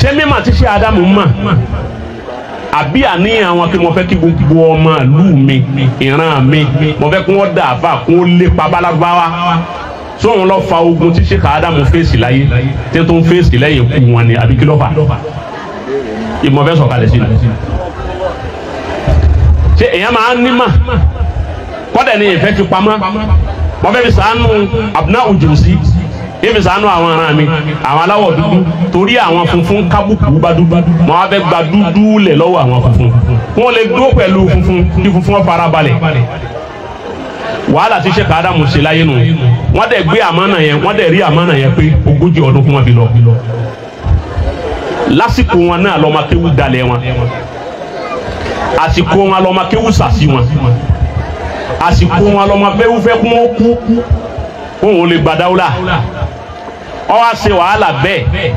Ṣé mímọ̀ tí ṣe Ádámù mọ̀ àbí àníyàn àwọn kí mo fẹ́ kí gbogbo ọmọ ìlú mi ìran mi mo fẹ́ kí wọ́n dà fà kó lépa bálábáwá sóun lọ fa ogun tí ṣe Ádámù fèsì láyé tí tó ń fèsì lẹ́yìn ikú wọn ni àbí kí ló fà ìmọ̀ fẹ́ sọ̀kalẹ̀ sí ni. Ṣé èèyàn máa ń nímọ̀ kọ́dẹ̀ ni ìfẹ́ fi pamọ́ wọ́n fẹ́ fi sàánú àbúná òjòsí ibi sànú àwọn ará mi àwọn aláwọ̀ dúdú torí àwọn funfun kábùkù bá dúdú wọn á fẹ́ gba dúdú lẹ̀ lọ́wọ́ àwọn funfun wọn lè dúró pẹ̀lú funfun kí funfun wọn fara balẹ̀. Wàhálà tí Sheikh Ádámù ṣe láyé nù wọ́n dẹ̀ gbé àmánà yẹn wọ́n dẹ̀ rí àmánà yẹn pé 40 ọdún fún wọn fi lọ. Lásìkò wọn náà lọ́ọ́ máa kéwú dalẹ̀ wọn, àsìkò wọn lọ́ọ́ máa kéwú sàsí wọn, àsìkò wọn lọ́ọ́ máa fẹ́ fẹ́ kún ó kú kóun lè gbàdáwùlà. Ó wá ṣe wàhálà bẹ́ẹ̀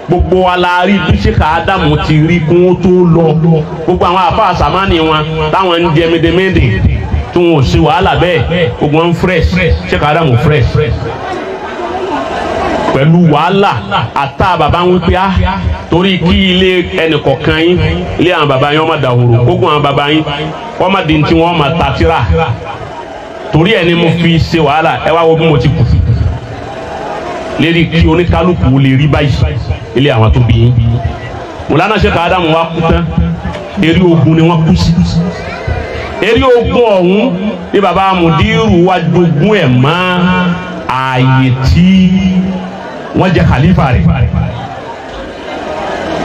gbogbo wa la rí bí Sheikh Ádámù ti rí kún ó tó lọ. Gbogbo àwọn àfáà sàmánì wọn táwọn ń jẹ mẹdẹmẹdẹ tí wọn ò ṣe wàhálà bẹ́ẹ̀ gbogbo wọn fresh. Sheikh Ádámù fresh pẹ̀lú wàhálà àtà bàbá ń wípé á torí kí ilé ẹnìkọ̀ọ̀kan yín ilé àwọn bàbá yín wọ́n má dàhùrù gbogbo àwọn bàbá yín wọ́n má di tí wọ́n má ta tírà torí ẹ̀ ni mo fi ṣe wàhálà. Ẹ wá wo bí mo ti kù lérí kí oníkálukú lè rí báyìí ilé àwọn tó bí yín. Mùlánà Sheikh Ádámù wa kú tán eré ogun ni wọ́n kú sí. Eré ogun ọ̀hún ni bàbá Mùdírù wa jogún ẹ̀ mọ́ ààyè tí wọ́n jẹ́ khalifa rẹ̀.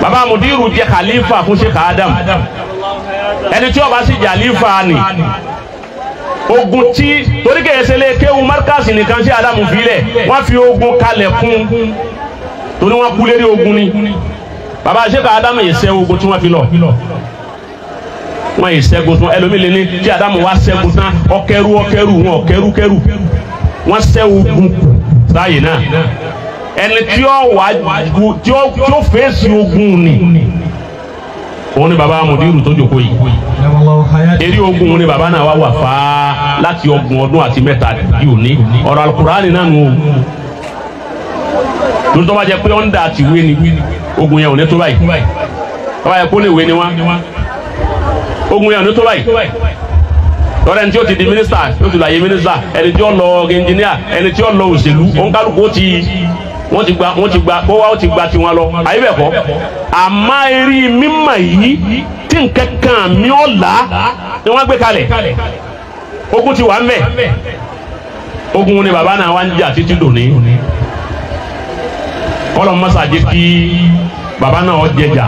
Bàbá Mùdírù jẹ́ khalifa fún Sheikh Ádámù. Ẹni tí ó bá sì jẹ́ khalifa ni ogun tí torí kèé ṣe lé kéwu markasi nìkan sí Ádámù filẹ̀ wọ́n fi ogun kalẹ̀ kún torí wọ́n kú lérí ogun ni. Bàbá Sheikh Ádámù yìí ṣẹ́ ogun tí wọ́n fi lọ wọ́n yìí ṣẹ́gun tán. Ẹlòmíì lè ní tí Ádámù wá ṣẹ́gun tán ọkẹ́rú ọkẹ́rú wọn ọkẹ́rú kẹ́rù wọ́n ṣẹ́ ogun sáàyè náà. Ẹni tí ó wà tí ó fèsì ogun ni òun ni bàbá Mùdírù tó jókòó yìí. Eré ogun ni bàbá náà wá wà fáá láti 33 ọdún di òní. Ọ̀rọ̀ alukurani náà nù o torí tó bá jẹ pé ọ̀ndà àti ìwé ni ogun yẹn ò ní tó báyìí. Tó bá yẹ kó lè wé ni wá ogun yẹn ò ní tó báyìí. Lọ́rọ̀ ẹni tí ó ti di mínísítà yóò ti lọ àyè mínísítà, ẹni tí ó lọ ẹnjìníà, ẹni tí ó lọ òṣèlú, òǹkálùkù ó ti wọ́n ti gba kó wá ó ti gba tiwọn lọ. Àyè bẹ́ẹ̀ kọ́ àmọ́ eré mímọ̀ yìí tí nǹkan kan mi ò là ni wọ́n gbé kalẹ̀. Ogun ti wà ń bẹ̀. Ogun ni bàbá náà wá ń jà títí dòní. Kọ́lọ̀ mọ́sàájì kí bàbá náà jẹjà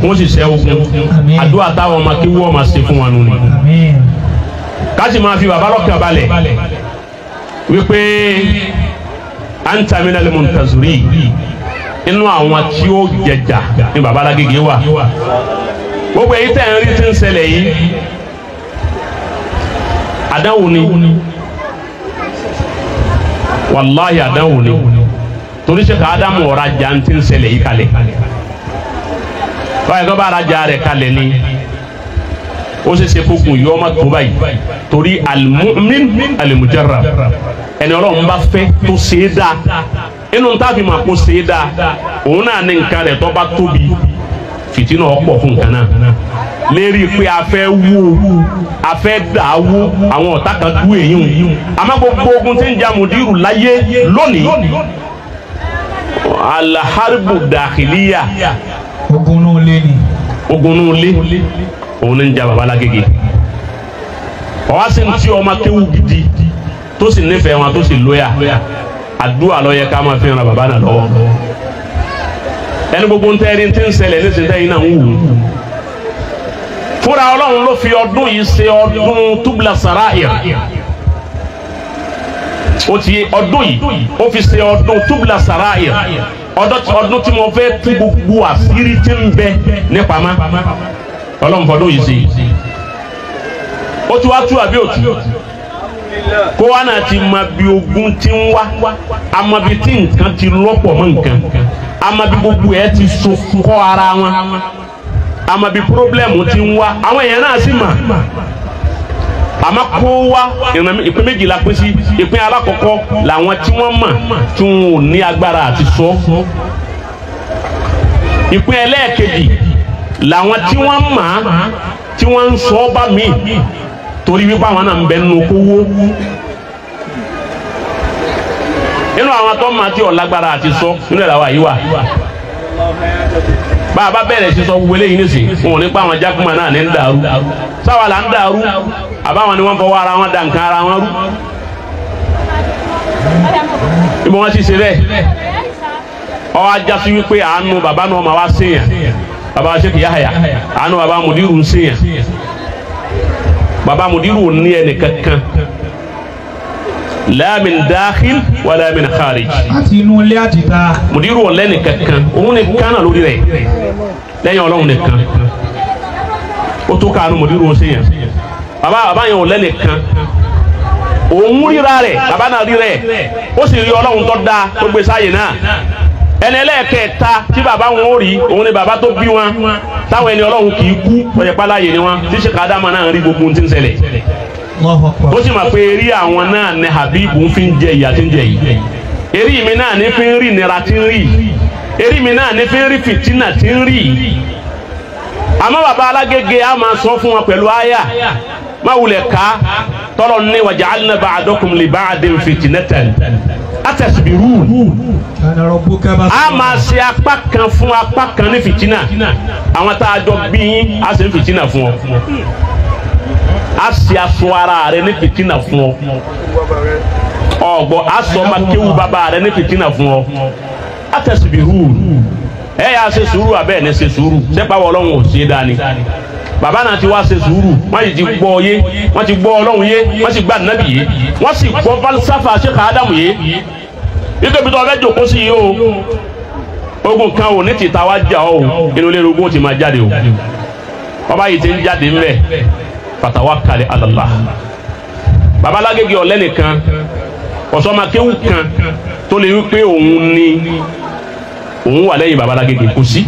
wọ́n sì ṣẹ́ ogun. Àdúrà táwọn ọmọ kí wọ́n máa ṣe fún wọn nù ni. Ká sì máa fi bàbá lọ́kàn balẹ̀ wípé anta minal muntaziri inú àwọn tí ó jẹjà ní bàbá Lágége wà. Gbogbo èyí tẹ̀ ń rí tí ń ṣẹlẹ̀ yìí àdánwò ni, wàláhì àdánwò ni. Torí Sheikh Ádámù ọ̀rọ̀ ajá ń ti ń ṣẹlẹ̀ yìí kalẹ̀. Báyìí kọ́ bá arajà rẹ̀ kalẹ̀ ni ó sì ṣe kókun yìí ọmọ tó báyìí torí al-mu'min al-mujarrab ẹni Ọlọ́run bá fẹ́ tó ṣe é dáa inú tá a fi máa kó ṣe é dáa òun náà ní nǹkan rẹ̀ tó bá tóbi fìtínà ọ̀pọ̀ fún nǹkan náà lérí pé a fẹ́ wó a fẹ́ dà á wó àwọn ọ̀tá kan dú èyí hùn. Àmọ́ gbogbo ogun tí ń ja Mùdírù láyé lónìí alaharibu dàkìlíyà ogun nù lé ni ogun nù lé òun ní ń ja bàbá Lágége. Ọwọ́ sì ń tí ọmọ kéwú gidi tó sì nífẹ̀ẹ́ wọn tó sì lóyà àdúrà ló yẹ ká máa fi ran bàbá náà lọ́wọ́. Ẹni gbogbo ń tẹ́rí tí ń ṣẹlẹ̀ nísìnyí tẹ́yìn náà ń wù ú. Fúnra Ọlọ́run ló fi ọdún yìí ṣe ọdún túbúlà sàráìr. Ó ti ọdún yìí ó fi ṣe ọdún túbúlà sàráìr, ọdún tí mo fẹ́ tú gbogbo àṣírí tí ń bẹ nípamọ́. Ọlọ́run fọdún yìí ṣe. Ó ti wá tú àbí òtú kó wá náà ti mọ bí ogun ti ń wá, àmọ́ bí tí nǹkan ti lọ́pọ̀ mọ́ nǹkan, àmọ́ bí gbogbo ẹ̀ ti so kọ́ ara wọn, àmọ́ bí pírọ́blẹ́mù ti ń wá. Àwọn èèyàn náà sì mà àmọ́ kó wá ìpín méjì la pín sí. Ìpín alákọ̀ọ́kọ́ làwọn tí wọ́n mọ̀ tí wọn ò ní agbára àti sọ. Ìpín ẹlẹ́ẹ̀kejì làwọn tí wọ́n mọ̀ á tí wọ́n ń sọ bá mi torí wípé àwọn náà ń bẹ nínú kówó. Nínú àwọn tó máa tí ò lágbára àti sọ nínú ìlàwọ̀ yìí wà. Bá a bá bẹ̀rẹ̀ sí sọ gbogbo eléyìí nísìn, wọn ò ní pa àwọn jákùmá náà ní ń dàrú. Sáwa là ń dàrú, àbáwọn ni wọ́n fọwọ́ ara wọn da nǹkan ara wọn rú. Ibo wọn sì ṣe bẹ́ẹ̀. Ó wá já sí wípé àánú bàbá náà máa wá séèyàn. Bàbá Sheikh Yahya, àánú bàbá Mudiru ń séèyàn. Bàbá Mudiru ò ní ẹnì kankan. La min dakhil wala min kharij. Àti inú ilé àti ta. Mudiru ò lẹ́nì kankan, òun ni kánà lórí rẹ̀ lẹ́yìn Ọlọ́run nìkan. Ó tó káànú Mudiru ó séèyàn. Bàbá yẹn ò lẹ́nì kan. Òun ríra rẹ̀, bàbá náà rí rẹ̀, ó sì rí Ọlọ́run tó dáa tó gbé sáyè náà. Ẹni ẹlẹ́ẹ̀kẹta tí bàbá wọn ó rí, òun ni bàbá tó bí wọn, táwọn ẹni Ọlọ́run kì í kú, ọ̀yẹ̀pá láàyè ni wọn, tí Sheikh Adama náà rí gbogbo ohun tí ń ṣẹlẹ̀. Ó sì mọ̀ pé eré àwọn náà ni Habibu fi ń jẹ ìyà tí ń jẹ yìí. Eré mi náà ní fi ń rí ìnira tí ń rí. Eré mi náà ní fi ń rí fìtínà tí ń rí. Àmọ́ bàbá Alágége á máa sọ fún wọn pẹ̀lú àyà. Má wulẹ̀ ká tọ́lọ̀ ní waja'alna ba'dakum li ba'din fitnatan atasbirun. A máa ṣe apá kan fún apá kan ní fìtínà. Àwọn tá a jọ bí yín á ṣe ń fìtínà fún ọ. A ṣe aṣọ ara rẹ ní fìtínà fún ọ. Ọgbọ aṣọ ma kéwu bàbá rẹ ní fìtínà fún ọ. Atasbirun. Ẹ yà ṣe sùúrù abẹ́ ẹ̀ ní ṣe sùúrù. Sẹ́pà wọ Ọlọ́run ò ṣe dání. Bàbá náà ti wá ṣe sùúrù, wọ́n sì ti gbọ́ yé, wọ́n ti gbọ́ Ọlọ́run yé, wọ́n sì gba Nábì yé, wọ́n sì gbọ́ falsafa Sheikh Adamu yé. Ike bi tó ọbẹ̀ jòkó sí yìí o, ogun kan ò ní ti ta wá jà ọ́ o, inú ilé ogun ti máa jáde o. Ọba yìí ti ń jáde ńbẹ, fatawakkal ala Allah. Bàbá Alágége ọ̀lẹ́ nìkan, ọ̀sọ́makéwù kan tó lè wí pé òun ni òun wà lẹ́yìn bàbá Alágége kò sí.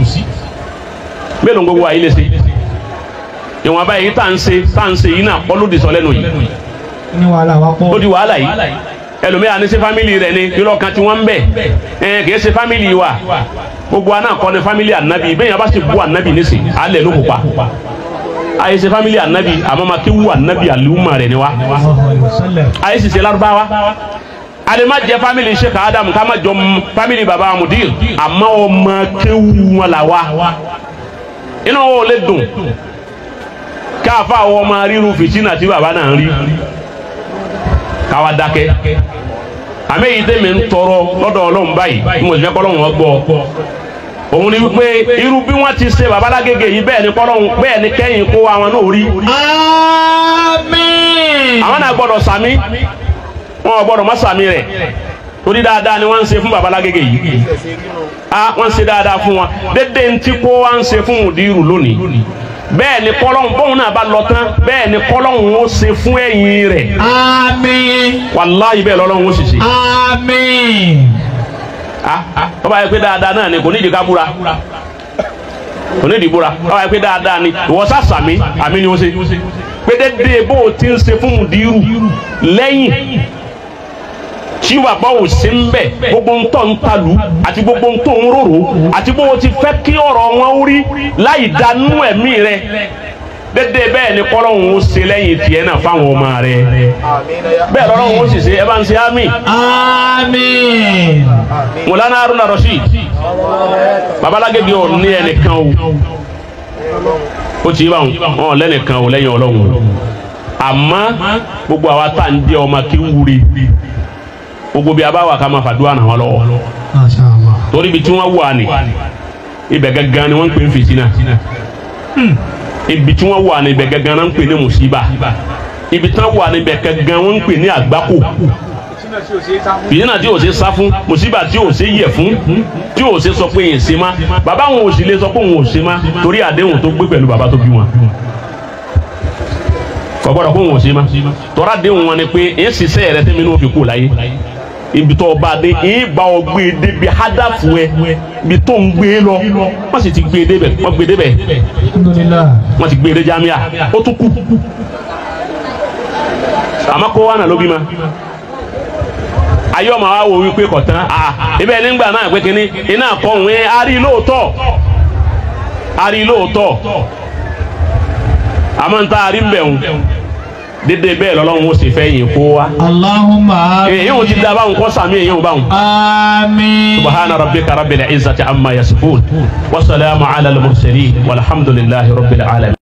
Mélòó gbogbo àyè lè ṣe? Ìwọ̀n báyìí tá ń ṣe yìí náà kọ́ ló di sọ lẹ́nu yìí. Ní wàhálà wa pọ̀. Ó di wàhálà yìí. Ẹlòmíràn ní ṣe fámìlì rẹ̀ ni irọ́ kan tí wọ́n ń bẹ̀. Ẹ kìí ṣe fámìlì wa. Gbogbo wa náà kọ́ ni fámìlì ànábì. Bẹ́ẹ̀ yẹn bá sì bu ànábì nísìn, alẹ́ ló kópa. Àyè ṣe fámìlì ànábì, àmọ́ máa kéwú ànábì àlùmọ̀ rẹ̀ ni wa. Àyè sì ṣe Lárúbáwá. A lè má jẹ́ fámìlì Sheikh Adam, ká má jọ fámìlì bàbá Mudir, àmọ́ ọmọ kéwú wọn là wa. Inú wọn ò lè dùn káfa àwọn ọmọ ríru fìtínà tí bàbá náà ń rí káwa dákẹ́. Àmì èyí tèmi ń tọrọ lọ́dọ̀ Ọlọ́run báyìí bí mo sì fẹ́ kọ́lọ́run wọn gbọ́, òun ni wípé irú bí wọ́n ti ṣe bàbá Lágége yìí bẹ́ẹ̀ ni kọ́lọ́run bẹ́ẹ̀ ni kẹ́yìn kó àwọn náà rí. Àmín. Àwọn náà gbọ́dọ̀ sàmí, wọn ò gbọ́dọ̀ má sàmí rẹ̀ torí dáadáa ni wọ́n ń ṣe fún bàbá Lágége yìí. A wọ́n ń ṣe dáadáa fún wọn dédé ntí kó wọ́n ń ṣe fún Mudiru lónìí. Bẹ́ẹ̀ ni kọ́lọ́hún bóun náà bá lọ tán, bẹ́ẹ̀ ni kọ́lọ́hún ó ṣe fún ẹ̀yìn rẹ̀. Àmín. Wàláhì bẹ́ẹ̀ lọ́lọ́hún ó sì ṣe. Àmín. Ó bá yẹ pé dáadáa náà ni kò nídìí ká búra. Kò nídìí búra. Ó bá yẹ pé dáadáa ni ìwọ sá sàmí, àmì ni ó ṣe. Pé dédé bó o ti ń ṣe fún Mudiru lẹ́yìn tí bàbá ò sí ń bẹ̀, gbogbo ń tọ́ ń talù àti gbogbo ń tó ń rorò àti bó o ti fẹ́ kí ọ̀rọ̀ wọn ó rí láì dánú ẹ̀mí rẹ dédé bẹ́ẹ̀ ni kọ́lọ́hún ó ṣe lẹ́yìn tiẹ̀ náà fáwọn ọmọ rẹ. Bẹ́ẹ̀ lọ́lọ́hún ó sì ṣe. Ẹ bá ń ṣe àmín. Àmín. Mọ̀lánà Haruna Rasheed, bàbá Alágége ò ní ẹnìkan o, ó ti yí báwọn wọn ò lẹ́nìkan o lẹ́yìn Ọlọ́run o. Àmọ́ gbogbo àwa tá à ń jẹ́ ọmọ kí wúri gbogbo bí a bá wà ká máa fàdúrà ràn wọ́n lọ́wọ́. Masha Allah. Torí ibi tí wọ́n wà ní ibẹ̀ gangan ni wọ́n ń pè ní fìtínà. Ibi tí wọ́n wà ní ibẹ̀ gangan ni wọ́n ń pè ní mùsíbà. Ibi tí wọ́n wà ní ibẹ̀ gangan wọ́n ń pè ní àgbákò. Fìtínà tí ò ṣe sá fún, mùsíbà tí ò ṣe yẹ̀ fún, tí ò ṣe sọ pé yẹn ṣe má. Bàbá wọn ò sì lè sọ pé òun ò ṣe má torí àdéhùn tó gbé pẹ̀lú bàbá tó bí wọn. Kò gbọ́dọ̀ pé òun ò ṣe má. Tọ́ra àdéhùn wọn ni pé ẹ̀ ń ṣiṣẹ́ rẹ tẹ́mi ní òfin kù láyé. Ibi tó bá dé, ìbá ọ gbé débi hádàfù ẹ, ibi tó ń gbé lọ, wọ́n sì ti gbé débẹ̀, wọ́n gbé débẹ̀. Alhamdulillah. Wọ́n ti gbé dé jámíà, ó tún kù. Àmọ́ kó wà náà ló bí ma. Ayé ọmọ wa wo wípé kọ̀tán, ibẹ̀ nígbà náà pé kínní, iná kọ̀hún ẹ, a rí lóòótọ́. Ari lóòótọ́ àmọ́ n ta ari ń bẹ̀ ń dédé bẹ́ẹ̀ lọ́lọ́run ó sì fẹ́ yín kó wa. Allahumma àmín. Èyí ò ti da báwọn kọ́ sàmì èyí ò báwọn. Àmín. Subhana rabbika rabbil izzati amma yasifun wa salamu ala al-mursalin walhamdulillahi rabbil alamin.